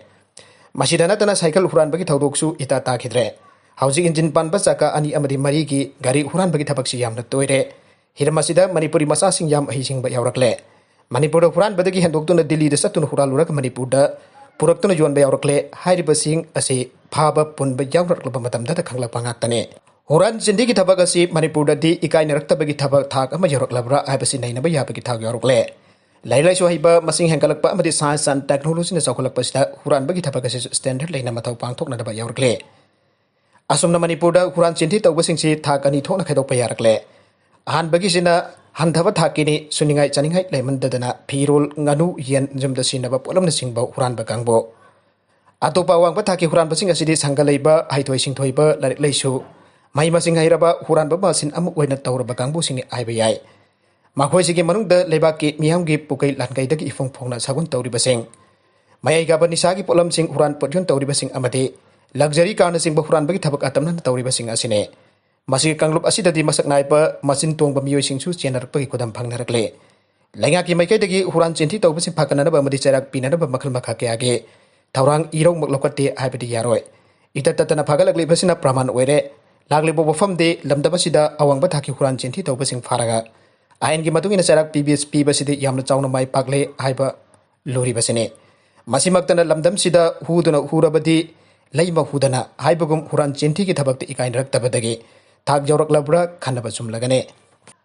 ꯃꯁꯤꯗ ꯅꯠꯇꯅ ꯁꯥꯏꯀꯜ ꯍꯨꯔꯥꯟꯕꯒꯤ ꯊꯧꯗꯣꯛꯁꯨ ꯏꯇꯥ ꯇꯥꯈꯤꯗ꯭ꯔꯦ꯫ ꯍꯧꯖꯤꯛ ꯏꯟꯖꯤꯟ ꯄꯥꯟꯕ ꯆꯀꯥ ꯑꯅꯤ ꯑꯃꯗꯤ ꯃꯔꯤꯒꯤ ꯒꯥꯔꯤ ꯍꯨꯔꯥꯟꯕꯒꯤ ꯊꯕꯛꯁꯤ ꯌꯥꯝꯅ ꯇꯣꯏꯔꯦ꯫ ꯍꯤꯔꯝ ꯑꯁꯤꯗ ꯃꯅꯤꯄꯨꯔꯤ ꯃꯆꯥꯁꯤꯡ ꯌꯥꯝ ꯍꯩꯁꯤꯡꯕ ꯌꯥꯎꯔꯛꯂꯦ꯫ ꯃꯅꯤꯄꯨꯔꯗ ꯍꯨꯔꯥꯟꯕꯗꯒꯤ ꯍꯦꯟꯗꯣꯛꯇꯨꯅ ꯗꯤꯜꯂꯤꯗ ꯆꯠꯇꯨꯅ ꯍꯨꯔꯥꯜꯂꯨꯔꯒ ꯃꯅꯤꯄꯨꯔꯗ ꯄꯨꯔꯛꯇꯨꯅ ꯌꯣꯟꯕ ꯌꯥꯎꯔꯛꯂꯦ꯫ ꯍꯥꯏꯔꯤꯕꯁꯤꯡ ꯑꯁꯤ ꯐꯥꯕ ꯄꯨꯟꯕ ꯌꯥꯎꯅꯔꯛꯂꯕ ꯃꯇꯝꯗꯇ ꯈꯪꯂꯛꯄ ꯉꯥꯛꯇꯅꯤ꯫ ꯍꯨꯔꯥꯟ ꯆꯤꯟꯊꯤꯒꯤ ꯊꯕꯛ ꯑꯁꯤ ꯃꯅꯤꯄꯨꯔꯗꯗꯤ ꯏꯀꯥꯏꯅꯔꯛꯇꯕꯒꯤ ꯊꯕꯛ ꯊꯥꯛ ꯑꯃ ꯌꯧꯔꯛꯂꯕ꯭ꯔꯥ ꯍꯥꯏꯕꯁꯤ ꯅꯩꯅꯕ ꯌꯥꯕꯒꯤ ꯊꯥꯛ ꯌꯧꯔꯛꯂꯦ꯫ ꯂꯥꯏꯔꯤꯛ ꯂꯥꯏꯁꯨ ꯍꯩꯕ ꯃꯁꯤꯡ ꯍꯦꯟꯒꯠꯂꯛꯄ ꯑꯃꯗꯤ science and technologyꯅ ꯆꯥꯎꯈꯠꯂꯛꯄꯁꯤꯗ ꯍꯨꯔꯥꯟꯕꯒꯤ ꯊꯕꯛ ꯑꯁꯤꯁꯨ standard ꯂꯩꯅ ꯃꯊꯧ ꯄꯥꯡꯊꯣꯛꯅꯗꯕ ꯌꯧꯔꯛꯂꯦ꯫ ꯑꯁꯨꯝꯅ ꯃꯅꯤꯄꯨꯔꯗ ꯍꯨꯔꯥꯟ ꯆꯤꯟꯊꯤ ꯇꯧꯕꯁꯤꯡꯁꯤ ꯊꯥꯛ ꯑꯅꯤ ꯊꯣꯛꯅ ꯈꯥꯏꯗꯣꯛꯄ ꯌꯥꯔꯛꯂꯦ꯫ ꯑꯍꯥꯟꯕꯒꯤꯁꯤꯅ ꯍꯟꯊꯕ ꯊꯥꯛꯀꯤꯅꯤ, ꯁꯨꯅꯤꯡꯉꯥꯏ ꯆꯥꯅꯤꯡꯉꯥꯏ ꯂꯩꯃꯟꯗꯗꯅ ꯐꯤꯔꯣꯜ, ꯉꯥꯅꯨ, ꯌꯦꯟ, ꯌꯨꯝꯗ ꯁꯤꯖꯤꯟꯅꯕ ꯄꯣꯠꯂꯝꯅꯆꯤꯡꯕ ꯍꯨꯔꯥꯟꯕ ꯀꯥꯡꯕꯨ꯫ ꯑꯇꯣꯞꯄ ꯑꯋꯥꯡꯕ ꯊꯥꯛꯀꯤ ꯍꯨꯔꯥꯟꯕꯁꯤꯡ ꯑꯁꯤꯗꯤ ꯁꯪꯒ ꯂꯩꯕ, ꯍꯩꯊꯣꯏ ꯁꯤꯡꯊꯣꯏꯕ, ꯂꯥꯏꯔꯤꯛ ꯂꯥꯏꯁꯨ, ꯃꯍꯩ ꯃꯁꯤꯡ ꯍꯩꯔꯕ ꯍꯨꯔꯥꯟꯕ ꯃꯁꯤꯟ ꯑꯃ ꯑꯣꯏꯅ ꯇꯧꯔꯕ ꯀꯥꯡꯕꯨꯁꯤꯡꯅꯤ ꯍꯥꯏꯕ ꯌꯥꯏ꯫ ꯃꯈꯣꯏꯁꯤꯒꯤ ꯃꯅꯨꯡꯗ ꯂꯩꯕꯥꯛꯀꯤ ꯃꯤꯌꯥꯝꯒꯤ ꯄꯨꯀꯩ ꯂꯥꯟꯀꯩꯗꯒꯤ ꯏꯐꯣꯡ ꯐꯣꯡꯅ ꯁꯥꯒꯨꯟ ꯇꯧꯔꯤꯕꯁꯤꯡ, ꯃꯌꯥꯏ ꯀꯥꯕ ꯅꯤꯁꯥꯒꯤ ꯄꯣꯠꯂꯝꯁꯤꯡ ꯍꯨꯔꯥꯟ ꯄꯣꯠꯌꯣꯟ ꯇꯧꯔꯤꯕꯁꯤꯡ ꯑꯃꯗꯤ luxury carꯅꯆꯤꯡꯕ ꯍꯨꯔꯥꯟꯕꯒꯤ ꯊꯕꯛ ꯑꯇꯝꯅꯅ ꯇꯧꯔꯤꯕꯁꯤꯡ ꯑꯁꯤꯅꯤ꯫ ꯃꯁꯤꯒꯤ ꯀꯥꯡꯂꯨꯞ ꯑꯁꯤꯗꯗꯤ ꯃꯁꯛ ꯅꯥꯏꯕ ꯃꯆꯤꯟ ꯇꯣꯡꯕ ꯃꯤꯑꯣꯏꯁꯤꯡꯁꯨ ꯆꯦꯟꯅꯔꯛꯄꯒꯤ ꯈꯨꯗꯝ ꯐꯪꯅꯔꯛꯂꯦ꯫ ꯂꯩꯉꯥꯛꯀꯤ ꯃꯥꯏꯀꯩꯗꯒꯤ ꯍꯨꯔꯥꯟ ꯆꯤꯟꯊꯤ ꯇꯧꯕꯁꯤꯡ ꯐꯥꯒꯠꯅꯅꯕ ꯑꯃꯗꯤ ꯆꯩꯔꯥꯛ ꯄꯤꯅꯅꯕ ꯃꯈꯜ ꯃꯈꯥ ꯀꯌꯥꯒꯤ ꯊꯧꯔꯥꯡ ꯏꯔꯧꯃꯛ ꯂꯧꯈꯠꯇꯦ ꯍꯥꯏꯕꯗꯤ ꯌꯥꯔꯣꯏ꯫ ꯏꯇꯠ ꯇꯠꯇꯅ ꯐꯥꯒꯠꯂꯛꯂꯤꯕꯁꯤꯅ ꯄ꯭ꯔꯃꯥꯟ ꯑꯣꯏꯔꯦ꯫ ꯂꯥꯛꯂꯤꯕ ꯋꯥꯐꯝꯗꯤ ꯂꯝꯗꯝ ꯑꯁꯤꯗ ꯑꯋꯥꯡꯕ ꯊꯥꯛꯀꯤ ꯍꯨꯔꯥꯟ ꯆꯤꯟꯊꯤ ꯇꯧꯕꯁꯤꯡ ꯐꯥꯔꯒ ꯑꯥꯏꯟꯒꯤ ꯃꯇꯨꯡ ꯏꯟꯅ ꯆꯩꯔꯥꯛ ꯄꯤꯕꯤ-, ꯄꯤꯕꯁꯤꯗꯤ ꯌꯥꯝꯅ ꯆꯥꯎꯅ ꯃꯥꯏ ꯄꯥꯛꯂꯦ ꯍꯥꯏꯕ ꯂꯨꯔꯤꯕꯁꯤꯅꯤ꯫ ꯃꯁꯤꯃꯛꯇꯅ ꯂꯝꯗꯝꯁꯤꯗ ꯍꯨꯗꯨꯅ ꯍꯨꯔꯕꯗꯤ ꯂꯩꯃ ꯍꯨꯗꯅ ꯍꯥꯏꯕꯒꯨꯝ ꯍꯨꯔꯥꯟ ꯆꯤꯟꯊꯤꯒꯤ ꯊꯕꯛꯇ ꯏꯀꯥꯏꯅꯔꯛꯇꯕꯗꯒꯤ ꯊꯥꯛ ꯌꯧꯔꯛꯂꯕ꯭ꯔꯥ ꯈꯟꯅꯕ ꯆꯨꯝꯂꯒꯅꯤ꯫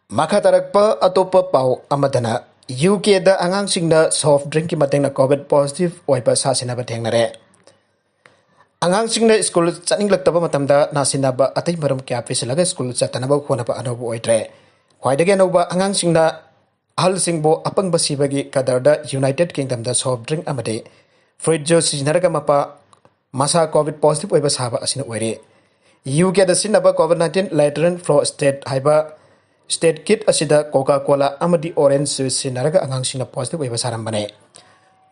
ꯃꯈꯥ ꯇꯥꯔꯛꯄ ꯑꯇꯣꯞꯄ ꯄꯥꯎ ꯑꯃꯗꯅ, ꯌꯨ ꯀꯦꯗ ꯑꯉꯥꯡꯁꯤꯡꯅ soft drinkꯀꯤ ꯃꯇꯦꯡꯅ COVID positive ꯑꯣꯏꯕ ꯁꯥꯁꯤꯟꯅꯕ ꯊꯦꯡꯅꯔꯦ꯫ ꯑꯉꯥꯡꯁꯤꯡꯅ ꯁ꯭ꯀꯨꯜ ꯆꯠꯅꯤꯡꯂꯛꯇꯕ ꯃꯇꯝꯗ ꯅꯥꯁꯤꯟꯅꯕ ꯑꯇꯩ ꯃꯔꯝ ꯀꯌꯥ ꯄꯤꯁꯤꯜꯂꯒ ꯁ꯭ꯀꯨꯜ ꯆꯠꯇꯅꯕ ꯍꯣꯠꯅꯕ ꯑꯅꯧꯕ ꯑꯣꯏꯗ꯭ꯔꯦ꯫ ꯈ꯭ꯋꯥꯏꯗꯒꯤ ꯑꯅꯧꯕ, ꯑꯉꯥꯡꯁꯤꯡꯅ ꯑꯍꯜꯁꯤꯡꯕꯨ ꯑꯄꯪꯕ ꯁꯤꯕꯒꯤ ꯀꯗꯔꯗ United Kingdomꯗ soft drink ꯑꯃꯗꯤ fruit juice ꯁꯤꯖꯤꯟꯅꯔꯒ ꯃꯄꯥ ꯃꯁꯥ COVID positive ꯑꯣꯏꯕ ꯁꯥꯕ ꯑꯁꯤꯅ ꯑꯣꯏꯔꯦ꯫ ꯌꯨ ꯀꯦꯗ ꯁꯤꯖꯤꯟꯅꯕ COVID nineteen lateral flow state ꯍꯥꯏꯕ state kit ꯑꯁꯤꯗ Coca Cola ꯑꯃꯗꯤ orange juice ꯁꯤꯖꯤꯟꯅꯔꯒ ꯑꯉꯥꯡꯁꯤꯡꯅ positive ꯑꯣꯏꯕ ꯁꯥꯔꯝꯕꯅꯦ꯫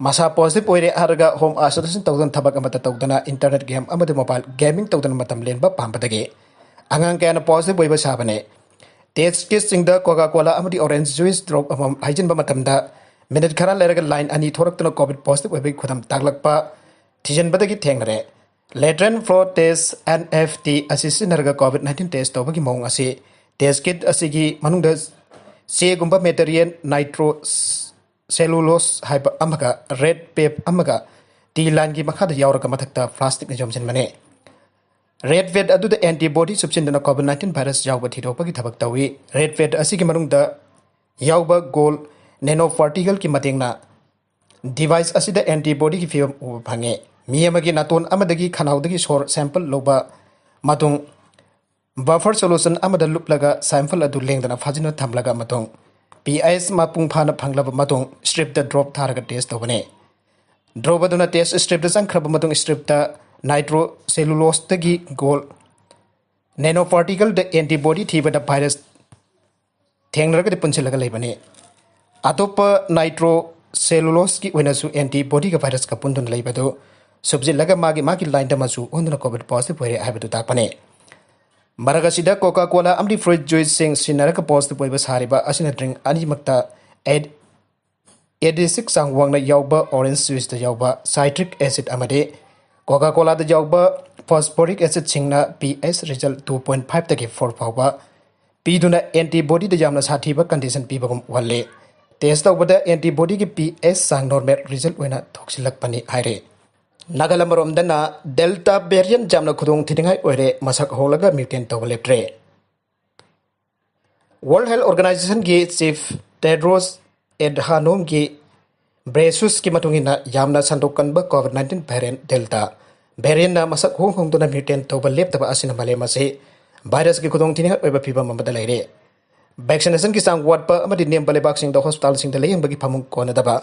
ꯃꯁꯥ positive ꯑꯣꯏꯔꯦ ꯍꯥꯏꯔꯒ home isolation ꯇꯧꯗꯨꯅ, ꯊꯕꯛ ꯑꯃꯠꯇ ꯇꯧꯗꯅ, internet game ꯑꯃꯗꯤ mobile gaming ꯇꯧꯗꯨꯅ ꯃꯇꯝ ꯂꯦꯟꯕ ꯄꯥꯝꯕꯗꯒꯤ ꯑꯉꯥꯡ ꯀꯌꯥꯅ positive ꯑꯣꯏꯕ ꯁꯥꯕꯅꯦ꯫ Test kitꯁꯤꯡꯗ Coca Cola ꯑꯃꯗꯤ orange juice drop ꯑꯃꯃꯝ ꯍꯩꯖꯤꯟꯕ ꯃꯇꯝꯗ minute ꯈꯔ ꯂꯩꯔꯒ line ꯑꯅꯤ ꯊꯣꯔꯛꯇꯨꯅ COVID positive ꯑꯣꯏꯕꯒꯤ ꯈꯨꯗꯝ ꯇꯥꯛꯂꯛꯄ ꯊꯤꯖꯤꯟꯕꯗꯒꯤ ꯊꯦꯡꯅꯔꯦ꯫ Lateral flow test, N F T, ꯑꯁꯤ ꯁꯤꯖꯤꯟꯅꯔꯒ COVID nineteen test ꯇꯧꯕꯒꯤ ꯃꯑꯣꯡ ꯑꯁꯤ, test kit ꯑꯁꯤꯒꯤ ꯃꯅꯨꯡꯗ ꯆꯦꯒꯨꯝꯕ material, nitro cellulose ꯍꯥꯏꯕ ꯑꯃꯒ, red tape ꯑꯃꯒ, T lineꯒꯤ ꯃꯈꯥꯗ ꯌꯥꯎꯔꯒ ꯃꯊꯛꯇ plasticꯅ ꯌꯣꯝꯁꯤꯟꯕꯅꯤ꯫ ꯔꯦꯠ ꯕꯦꯠ ꯑꯗꯨꯗ ꯑꯦꯟꯇꯤꯕꯣꯗꯤ ꯆꯨꯞꯁꯤꯟꯗꯨꯅ ꯀꯣꯚꯤꯗ ꯅꯥꯏꯟꯇꯤꯟ ꯚꯥꯏꯔꯁ ꯌꯥꯎꯕ ꯊꯤꯗꯣꯛꯄꯒꯤ ꯊꯕꯛ ꯇꯧꯏ꯫ ꯔꯦꯠ ꯕꯦꯠ ꯑꯁꯤꯒꯤ ꯃꯅꯨꯡꯗ ꯌꯥꯎꯕ ꯒꯣꯜ ꯅꯦꯅꯣ ꯄꯥꯔꯇꯤꯀꯜꯒꯤ ꯃꯇꯦꯡꯅ ꯗꯤꯚꯥꯏꯁ ꯑꯁꯤꯗ ꯑꯦꯟꯇꯤꯕꯣꯗꯤꯒꯤ ꯐꯤꯕꯝ ꯎꯕ ꯐꯪꯉꯦ꯫ ꯃꯤ ꯑꯃꯒꯤ ꯅꯥꯇꯣꯟ ꯑꯃꯗꯒꯤ ꯈꯅꯥꯎꯗꯒꯤ ꯁꯣꯔ ꯁꯦꯝꯄꯜ ꯂꯧꯕ ꯃꯇꯨꯡ ꯕꯐꯔ ꯁꯣꯂꯨꯁꯟ ꯑꯃꯗ ꯂꯨꯞꯂꯒ ꯁꯦꯝꯄꯜ ꯑꯗꯨ ꯂꯦꯡꯗꯅ ꯐꯥꯖꯤꯟꯅ ꯊꯝꯂꯒ ꯃꯇꯨꯡ ꯄꯤ ꯑꯩꯆ ꯃꯄꯨꯡ ꯐꯥꯅ ꯐꯪꯂꯕ ꯃꯇꯨꯡ ꯁ꯭ꯇ꯭ꯔꯤꯞꯇ ꯗ꯭ꯔꯣꯞ ꯊꯥꯔꯒ ꯇꯦꯁ ꯇꯧꯕꯅꯤ꯫ ꯗ꯭ꯔꯣꯞ ꯑꯗꯨꯅ ꯇꯦꯁ ꯁ꯭ꯇ꯭ꯔꯤꯞꯇ ꯆꯪꯈ꯭ꯔꯕ ꯃꯇꯨꯡ ꯁ꯭ꯇ꯭ꯔꯤꯞꯇ ꯅꯥꯏꯇ꯭ꯔꯣꯁꯦꯂꯨꯂꯣꯁꯇꯒꯤ ꯒꯣꯜ ꯅꯦꯅꯣ ꯄꯥꯔꯇꯤꯀꯜꯗ ꯑꯦꯟꯇꯤꯕꯣꯗꯤ ꯊꯤꯕꯗ ꯚꯥꯏꯔꯁ ꯊꯦꯡꯅꯔꯒꯗꯤ ꯄꯨꯟꯁꯤꯜꯂꯒ ꯂꯩꯕꯅꯤ꯫ ꯑꯇꯣꯞꯄ ꯅꯥꯏꯇ꯭ꯔꯣ ꯁꯦꯂꯨꯂꯣꯁꯀꯤ ꯑꯣꯏꯅꯁꯨ ꯑꯦꯟꯇꯤꯕꯣꯗꯤꯒ ꯚꯥꯏꯔꯁꯀ ꯄꯨꯟꯗꯨꯅ ꯂꯩꯕꯗꯨ ꯁꯨꯞꯆꯤꯜꯂꯒ ꯃꯥꯒꯤ ꯃꯥꯒꯤ ꯂꯥꯏꯟꯗ ꯃꯆꯨ ꯑꯣꯟꯗꯨꯅ ꯀꯣꯚꯤꯗ ꯄꯣꯖꯤꯇꯤꯚ ꯑꯣꯏꯔꯦ ꯍꯥꯏꯕꯗꯨ ꯇꯥꯛꯄꯅꯤ꯫ ꯃꯔꯛ ꯑꯁꯤꯗ ꯀꯣꯀꯥ ꯀꯣꯂꯥ ꯑꯃꯗꯤ ꯐ꯭ꯔꯨꯏꯠ ꯖꯨꯏꯁꯁꯤꯡ ꯁꯤꯖꯤꯟꯅꯔꯒ ꯄꯣꯖꯤꯇꯤꯚ ꯑꯣꯏꯕ ꯁꯥꯔꯤꯕ ꯑꯁꯤꯅ ꯗ꯭ꯔꯤꯡ ꯑꯅꯤꯃꯛꯇ ꯑꯦꯠ ꯑꯦꯗꯤꯁꯤꯛ ꯆꯥꯡ ꯋꯥꯡꯅ ꯌꯥꯎꯕ ꯑꯣꯔꯦꯟꯖ ꯖꯨꯏꯁꯇ ꯌꯥꯎꯕ ꯁꯥꯏꯇ꯭ꯔꯤꯛ ꯑꯦꯁꯤꯗ ꯑꯃꯗꯤ ꯀꯣꯀꯥ ꯀꯣꯂꯥꯗ ꯌꯥꯎꯕ ꯐꯣꯁꯐꯣꯔꯤꯛ ꯑꯦꯁꯤꯗꯁꯤꯡꯅ P H result two point ꯐꯥꯏꯚꯇꯒꯤ ꯐꯣꯔ ꯐꯥꯎꯕ ꯄꯤꯗꯨꯅ ꯑꯦꯟꯇꯤꯕꯣꯗꯤꯗ ꯌꯥꯝꯅ ꯁꯥꯊꯤꯕ ꯀꯟꯗꯤꯁꯟ ꯄꯤꯕꯒꯨꯝ ꯎꯍꯜꯂꯤ꯫ ꯇꯦꯁ ꯇꯧꯕꯗ ꯑꯦꯟꯇꯤꯕꯣꯗꯤꯒꯤ ꯄꯤ ꯑꯦꯁ ꯆꯥꯡ ꯅꯣꯔꯃꯦꯜ ꯔꯤꯖꯜ ꯑꯣꯏꯅ ꯊꯣꯛꯁꯤꯜꯂꯛꯄꯅꯤ ꯍꯥꯏꯔꯤ꯫ ꯅꯥꯒꯥꯂꯝ ꯑꯃꯔꯣꯝꯗꯅ ꯗꯦꯜꯇꯥ ꯚꯦꯔꯤꯌꯟ ꯌꯥꯝꯅ ꯈꯨꯗꯣꯡ ꯊꯤꯅꯤꯡꯉꯥꯏ ꯑꯣꯏꯔꯦ, ꯃꯁꯛ ꯍꯣꯡꯂꯒ ꯃ꯭ꯌꯨꯇꯦꯟ ꯇꯧꯕ ꯂꯦꯞꯇ꯭ꯔꯦ꯫ ꯋꯥꯔꯜꯗ ꯍꯦꯜꯊ ꯑꯣꯔꯒꯅꯥꯏꯖꯦꯁꯟꯒꯤ ꯆꯤꯐ ꯇꯦꯗ꯭ꯔꯣꯁ ꯑꯦꯗꯍꯥꯅꯣꯝꯒꯤ ꯕ꯭ꯔꯦꯁꯨꯁꯀꯤ ꯃꯇꯨꯡ ꯏꯟꯅ ꯌꯥꯝꯅ ꯁꯟꯗꯣꯛꯀꯟꯕ ꯀꯣꯚꯤꯗ ꯅꯥꯏꯟꯇꯤꯟ ꯚꯦꯔꯤꯌꯟ ꯗꯦꯜꯇꯥ ꯚꯦꯔꯤꯌꯟꯅ ꯃꯁꯛ ꯍꯣꯡ ꯍꯣꯡꯗꯨꯅ ꯃ꯭ꯌꯨꯇꯦꯟ ꯇꯧꯕ ꯂꯦꯞꯇꯕ ꯑꯁꯤꯅ ꯃꯥꯂꯦꯝ ꯑꯁꯤ ꯚꯥꯏꯔꯁꯀꯤ ꯈꯨꯗꯣꯡꯊꯤꯅꯤꯡꯉꯥꯏ ꯑꯣꯏꯕ ꯐꯤꯕꯝ ꯑꯃꯗ ꯂꯩꯔꯦ꯫ ꯚꯦꯛꯁꯤꯅꯦꯁꯟꯒꯤ ꯆꯥꯡ ꯋꯥꯠꯄ ꯑꯃꯗꯤ ꯅꯦꯝꯕ ꯂꯩꯕꯥꯛꯁꯤꯡꯗ ꯍꯣꯁꯄꯤꯇꯥꯜꯁꯤꯡꯗ ꯂꯥꯌꯦꯡꯕꯒꯤ ꯐꯃꯨꯡ ꯀꯣꯟꯅꯗꯕ,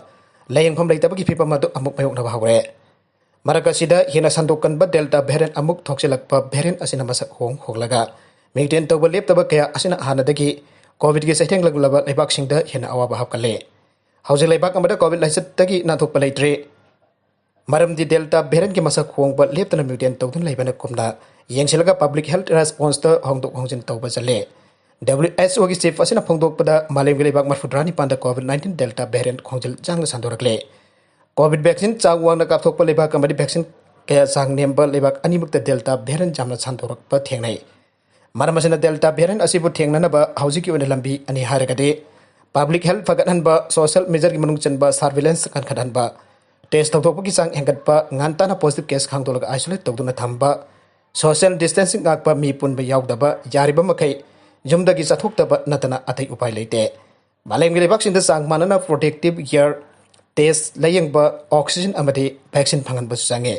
ꯂꯥꯌꯦꯡꯐꯝ ꯂꯩꯇꯕꯒꯤ ꯐꯤꯕꯝ ꯑꯗꯨ ꯑꯃꯨꯛ ꯃꯥꯌꯣꯛꯅꯕ ꯍꯧꯔꯦ꯫ ꯃꯔꯛ ꯑꯁꯤꯗ ꯍꯦꯟꯅ ꯁꯟꯗꯣꯛꯀꯟꯕ ꯗꯦꯜꯇꯥ ꯚꯦꯔꯤꯌꯟ ꯑꯃꯨꯛ ꯊꯣꯛꯆꯤꯜꯂꯛꯄ ꯚꯦꯔꯤꯌꯟ ꯑꯁꯤꯅ ꯃꯁꯛ ꯍꯣꯡ ꯍꯣꯡꯂꯒ ꯃ꯭ꯌꯨꯇꯦꯟ ꯇꯧꯕ ꯂꯦꯞꯇꯕ ꯀꯌꯥ ꯑꯁꯤꯅ ꯍꯥꯟꯅꯗꯒꯤ ꯀꯣꯚꯤꯗꯀꯤ ꯆꯩꯊꯦꯡ ꯂꯧꯂꯕ ꯂꯩꯕꯥꯛꯁꯤꯡꯗ ꯍꯦꯟꯅ ꯑꯋꯥꯕ ꯍꯥꯞꯀꯠꯂꯦ꯫ ꯍꯧꯖꯤꯛ ꯂꯩꯕꯥꯛ ꯑꯃꯗ ꯀꯣꯚꯤꯗ ꯂꯥꯏꯆꯠꯇꯒꯤ ꯅꯥꯟꯊꯣꯛꯄ ꯂꯩꯇ꯭ꯔꯤ꯫ ꯃꯔꯝꯗꯤ ꯗꯦꯜꯇꯥ ꯚꯦꯔꯤꯌꯟꯒꯤ ꯃꯁꯛ ꯍꯣꯡꯕ ꯂꯦꯞꯇꯅ ꯃ꯭ꯌꯨꯇꯦꯟ ꯇꯧꯗꯨꯅ ꯂꯩꯕꯅ ꯀꯨꯝꯅ ꯌꯦꯡꯁꯤꯜꯂꯒ ꯄꯕ꯭ꯂꯤꯛ ꯍꯦꯜꯊ ꯔꯦꯁꯄꯣꯟꯁꯇ ꯍꯣꯡꯗꯣꯛ ꯍꯣꯡꯖꯤꯟ ꯇꯧꯕ ꯆꯠꯂꯦ꯫ ꯗꯕ꯭ꯂꯤꯎ ꯑꯩꯆ ꯑꯣꯒꯤ ꯆꯤꯐ ꯑꯁꯤꯅ ꯐꯣꯡꯗꯣꯛꯄꯗ ꯃꯥꯂꯦꯝꯒꯤ ꯂꯩꯕꯥꯛ ꯃꯔꯤꯐꯨꯇꯔꯥ ꯅꯤꯄꯥꯟꯗ ꯀꯣꯚꯤꯗ ꯅꯥꯏꯟꯇꯤꯟ ꯗꯦꯜꯇꯥ ꯚꯦꯔꯤꯌꯟ ꯈꯣꯡꯖꯦꯜ ꯌꯥꯡꯅ ꯁꯟꯗꯣꯔꯛꯂꯦ꯫ ꯀꯣꯚꯤꯗ ꯚꯦꯛꯁꯤꯟ ꯆꯥꯡ ꯋꯥꯡꯅ ꯀꯥꯞꯊꯣꯛꯄ ꯂꯩꯕꯥꯛ ꯑꯃꯗꯤ ꯚꯦꯛꯁꯤꯟ ꯀꯌꯥ ꯆꯥꯡ ꯅꯦꯝꯕ ꯂꯩꯕꯥꯛ ꯑꯅꯤꯃꯛꯇ ꯗꯦꯜꯇꯥ ꯚꯦꯔꯤꯌꯟ ꯌꯥꯝꯅ ꯁꯟꯗꯣꯔꯛꯄ ꯊꯦꯡꯅꯩ꯫ ꯃꯔꯝ ꯑꯁꯤꯅ ꯗꯦꯜꯇꯥ ꯚꯦꯔꯤꯌꯟ ꯑꯁꯤꯕꯨ ꯊꯦꯡꯅꯅꯕ ꯍꯧꯖꯤꯛꯀꯤ ꯑꯣꯏꯅ ꯂꯝꯕꯤ ꯑꯅꯤ ꯍꯥꯏꯔꯒꯗꯤ ꯄꯕ꯭ꯂꯤꯛ ꯍꯦꯜꯊ ꯐꯒꯠꯍꯟꯕ, ꯁꯣꯁꯤꯌꯦꯜ ꯃꯦꯖꯔꯒꯤ ꯃꯅꯨꯡ ꯆꯟꯕ ꯁꯔꯚꯤꯂꯦꯟꯁ ꯀꯟꯈꯠꯍꯟꯕ, ꯇꯦꯁ ꯇꯧꯊꯣꯛꯄꯒꯤ ꯆꯥꯡ ꯍꯦꯟꯒꯠꯄ, ꯉꯟꯇꯥꯅ ꯄꯣꯖꯤꯇꯤꯚ ꯀꯦꯁ ꯈꯪꯗꯣꯛꯂꯒ ꯑꯥꯏꯁꯣꯂꯦꯠ ꯇꯧꯗꯨꯅ ꯊꯝꯕ, Social distancing ꯉꯥꯛꯄ ꯃꯤ ꯄꯨꯟꯕ ꯌꯥꯎꯗꯕ, ꯌꯥꯔꯤꯕ ꯃꯈꯩ ꯌꯨꯝꯗꯒꯤ ꯆꯠꯊꯣꯛꯇꯕ ꯅꯠꯇꯅ ꯑꯇꯩ ꯎꯄꯥꯏ ꯂꯩꯇꯦ꯫ ꯃꯥꯂꯦꯝꯒꯤ ꯂꯩꯕꯥꯛꯁꯤꯡꯗ ꯆꯥꯡ ꯃꯥꯟꯅꯅ protective gear, test, ꯂꯥꯌꯦꯡꯕ, oxygen ꯑꯃꯗꯤ vaccine ꯐꯪꯍꯟꯕꯁꯨ ꯆꯪꯉꯤ꯫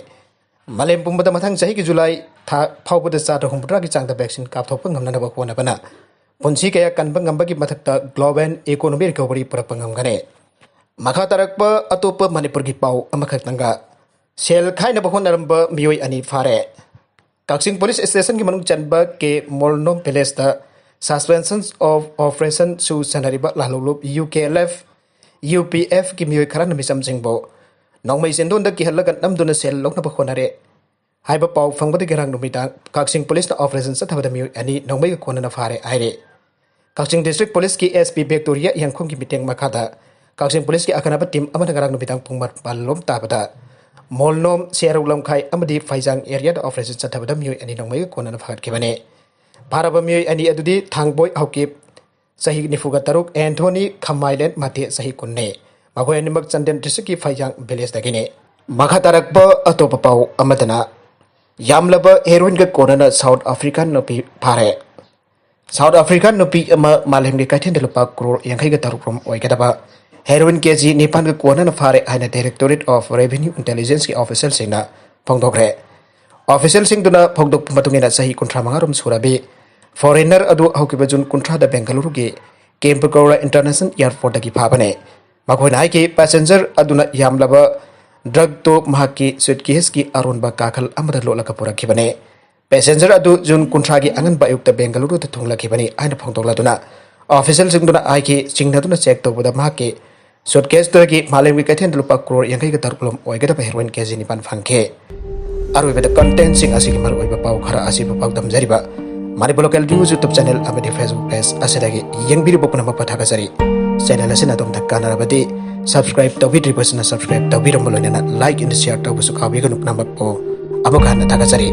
ꯃꯥꯂꯦꯝ ꯄꯨꯝꯕꯗ ꯃꯊꯪ ꯆꯍꯤꯒꯤ ꯖꯨꯂꯥꯏ ꯊꯥ ꯐꯥꯎꯕꯗ ꯆꯥꯗ ꯍꯨꯝꯐꯨꯇꯔꯥꯒꯤ ꯆꯥꯡꯗ vaccine ꯀꯥꯞꯊꯣꯛꯄ ꯉꯝꯅꯅꯕ ꯍꯣꯠꯅꯕꯅ ꯄꯨꯟꯁꯤ ꯀꯌꯥ ꯀꯟꯕ ꯉꯝꯕꯒꯤ ꯃꯊꯛꯇ global economy recovery ꯄꯨꯔꯛꯄ ꯉꯝꯒꯅꯤ꯫ ꯃꯈꯥ ꯇꯥꯔꯛꯄ ꯑꯇꯣꯞꯄ ꯃꯅꯤꯄꯨꯔꯒꯤ ꯄꯥꯎ ꯑꯃꯈꯛꯇꯪꯒ꯫ ꯁꯦꯜ ꯈꯥꯏꯅꯕ ꯍꯣꯠꯅꯔꯝꯕ ꯃꯤꯑꯣꯏ ꯑꯅꯤ ꯐꯥꯔꯦ꯫ ꯀꯛꯆꯤꯡ police stationꯒꯤ ꯃꯅꯨꯡ ꯆꯟꯕ ꯀꯦ ꯃꯣꯜꯅꯣꯝ villageꯇ suspension of operationꯁꯨ ꯁꯥꯟꯅꯔꯤꯕ ꯂꯥꯜꯍꯧꯂꯨꯞ UKLF, UPFꯀꯤ ꯃꯤꯑꯣꯏ ꯈꯔꯅ ꯃꯤꯆꯝꯁꯤꯡꯕꯨ ꯅꯣꯡꯃꯩ ꯆꯦꯟꯗꯣꯟꯗ ꯀꯤꯍꯜꯂꯒ ꯅꯝꯗꯨꯅ ꯁꯦꯜ ꯂꯧꯅꯕ ꯍꯣꯠꯅꯔꯦ ꯍꯥꯏꯕ ꯄꯥꯎ ꯐꯪꯕꯗꯒꯤ ꯉꯔꯥꯡ ꯅꯨꯃꯤꯗꯥꯡ ꯀꯛꯆꯤꯡ policeꯅ operation ꯆꯠꯊꯕꯗ ꯃꯤꯑꯣꯏ ꯑꯅꯤ ꯅꯣꯡꯃꯩꯒ ꯀꯣꯟꯅꯅ ꯐꯥꯔꯦ ꯍꯥꯏꯔꯤ꯫ ꯀꯛꯆꯤꯡ district policeꯀꯤ SP Victoria ꯏꯌꯥꯡꯈꯨꯝꯒꯤ ꯃꯤꯠꯌꯦꯡ ꯃꯈꯥꯗ ꯀꯛꯆꯤꯡ policeꯀꯤ ꯑꯈꯟꯅꯕ team ꯑꯃꯅ ꯉꯔꯥꯡ ꯅꯨꯃꯤꯗꯥꯡ ꯄꯨꯡ ꯃꯥꯄꯜ ꯂꯣꯝ ꯇꯥꯕꯗ ꯃꯣꯜꯅꯣꯝ, ꯁꯦꯔꯧ ꯂꯝꯈꯥꯏ ꯑꯃꯗꯤ ꯐꯩꯖꯥꯡ areaꯗ operation ꯆꯠꯊꯕꯗ ꯃꯤꯑꯣꯏ ꯑꯅꯤ ꯅꯣꯡꯃꯩꯒ ꯀꯣꯟꯅꯅ ꯐꯥꯒꯠꯈꯤꯕꯅꯤ꯫ ꯐꯥꯔꯕ ꯃꯤꯑꯣꯏ ꯑꯅꯤ ꯑꯗꯨꯗꯤ ꯊꯥꯡꯕꯣꯏ ꯍꯧꯀꯤꯞ, ꯆꯍꯤ ꯅꯤꯐꯨꯒ ꯇꯔꯨꯛ, ꯑꯦꯟꯊꯣꯅꯤ ꯈꯝꯃꯥꯏꯂꯦꯟ ꯃꯥꯇꯦ, ꯆꯍꯤ ꯀꯨꯟꯅꯤ꯫ ꯃꯈꯣꯏ ꯑꯅꯤꯃꯛ ꯆꯥꯟꯗꯦꯜ districtꯀꯤ ꯐꯩꯖꯥꯡ villageꯗꯒꯤꯅꯤ꯫ ꯃꯈꯥ ꯇꯥꯔꯛꯄ ꯑꯇꯣꯞꯄ ꯄꯥꯎ ꯑꯃꯗꯅ, ꯌꯥꯝꯂꯕ heroinꯒ ꯀꯣꯟꯅꯅ South African ꯅꯨꯄꯤ ꯐꯥꯔꯦ꯫ South African ꯅꯨꯄꯤ ꯑꯃ ꯃꯥꯂꯦꯝꯒꯤ ꯀꯩꯊꯦꯜꯗ ꯂꯨꯄꯥ ꯀ꯭ꯔꯣꯔ ꯌꯥꯡꯈꯩꯒ ꯇꯔꯨꯛ ꯔꯣꯝ ꯑꯣꯏꯒꯗꯕ heroin KG ꯅꯤꯄꯥꯟꯒ ꯀꯣꯟꯅꯅ ꯐꯥꯔꯦ ꯍꯥꯏꯅ Directorate of Revenue Intelligenceꯀꯤ officialꯁꯤꯡꯅ ꯐꯣꯡꯗꯣꯛꯈ꯭ꯔꯦ꯫ Officialꯁꯤꯡꯗꯨꯅ ꯐꯣꯡꯗꯣꯛꯄ ꯃꯇꯨꯡ ꯏꯟꯅ ꯆꯍꯤ ꯀꯨꯟꯊ꯭ꯔꯥ ꯃꯉꯥ ꯔꯣꯝ ꯁꯨꯔꯕꯤ foreigner ꯑꯗꯨ ꯍꯧꯈꯤꯕ ꯖꯨꯟ ꯀꯨꯟꯊ꯭ꯔꯥꯗ ꯕꯦꯡꯒꯂꯨꯔꯨꯒꯤ ꯀꯦꯝꯄꯒꯧꯔ International Airportꯇꯒꯤ ꯐꯥꯕꯅꯦ꯫ ꯃꯈꯣꯏꯅ ꯍꯥꯏꯈꯤ, passenger ꯑꯗꯨꯅ ꯌꯥꯝꯂꯕ drugꯇꯨ ꯃꯍꯥꯛꯀꯤ suitcaseꯀꯤ ꯑꯔꯣꯟꯕ ꯀꯥꯈꯜ ꯑꯃꯗ ꯂꯣꯠꯂꯒ ꯄꯨꯔꯛꯈꯤꯕꯅꯦ꯫ Passenger ꯑꯗꯨ ꯖꯨꯟ ꯀꯨꯟꯊ꯭ꯔꯥꯒꯤ ꯑꯉꯟꯕ ꯑꯌꯨꯛꯇ ꯕꯦꯡꯒꯂꯨꯔꯨꯗ ꯊꯨꯡꯂꯈꯤꯕꯅꯤ ꯍꯥꯏꯅ ꯐꯣꯡꯗꯣꯛꯂꯗꯨꯅ, officialꯁꯤꯡꯗꯨꯅ ꯍꯥꯏꯈꯤ, ꯆꯤꯡꯅꯗꯨꯅ check ꯇꯧꯕꯗ ꯃꯍꯥꯛꯀꯤ suitcaseꯇꯨꯗꯒꯤ ꯃꯥꯂꯦꯝꯒꯤ ꯀꯩꯊꯦꯜꯗ ꯂꯨꯄꯥ ꯀ꯭ꯔꯣꯔ ꯌꯥꯡꯈꯩꯒ ꯇꯔꯨꯛ ꯂꯣꯝ ꯑꯣꯏꯒꯗꯕ heroin KG ꯅꯤꯄꯥꯟ ꯐꯪꯈꯤ꯫ ꯑꯔꯣꯏꯕꯗ contentꯁꯤꯡ ꯑꯁꯤꯒꯤ ꯃꯔꯨꯑꯣꯏꯕ ꯄꯥꯎ ꯈꯔ ꯑꯁꯤꯕꯨ ꯄꯥꯎꯗꯝꯖꯔꯤꯕ Manipur Local News YouTube channel ꯑꯃꯗꯤ Facebook page ꯑꯁꯤꯗꯒꯤ ꯌꯦꯡꯕꯤꯔꯤꯕ ꯄꯨꯝꯅꯃꯛꯄꯨ ꯊꯥꯒꯠꯆꯔꯤ꯫ Channel ꯑꯁꯤꯅ ꯑꯗꯣꯝꯗ ꯀꯥꯟꯅꯔꯕꯗꯤ subscribe ꯇꯧꯕꯤꯗ꯭ꯔꯤꯕꯁꯤꯅ subscribe ꯇꯧꯕꯤꯔꯝꯕ ꯂꯣꯏꯅꯅ like and share ꯇꯧꯕꯁꯨ ꯀꯥꯎꯕꯤꯒꯅꯨ ꯄꯨꯝꯅꯃꯛꯄꯨ꯫ ꯑꯃꯨꯛ ꯍꯟꯅ ꯊꯥꯒꯠꯆꯔꯤ꯫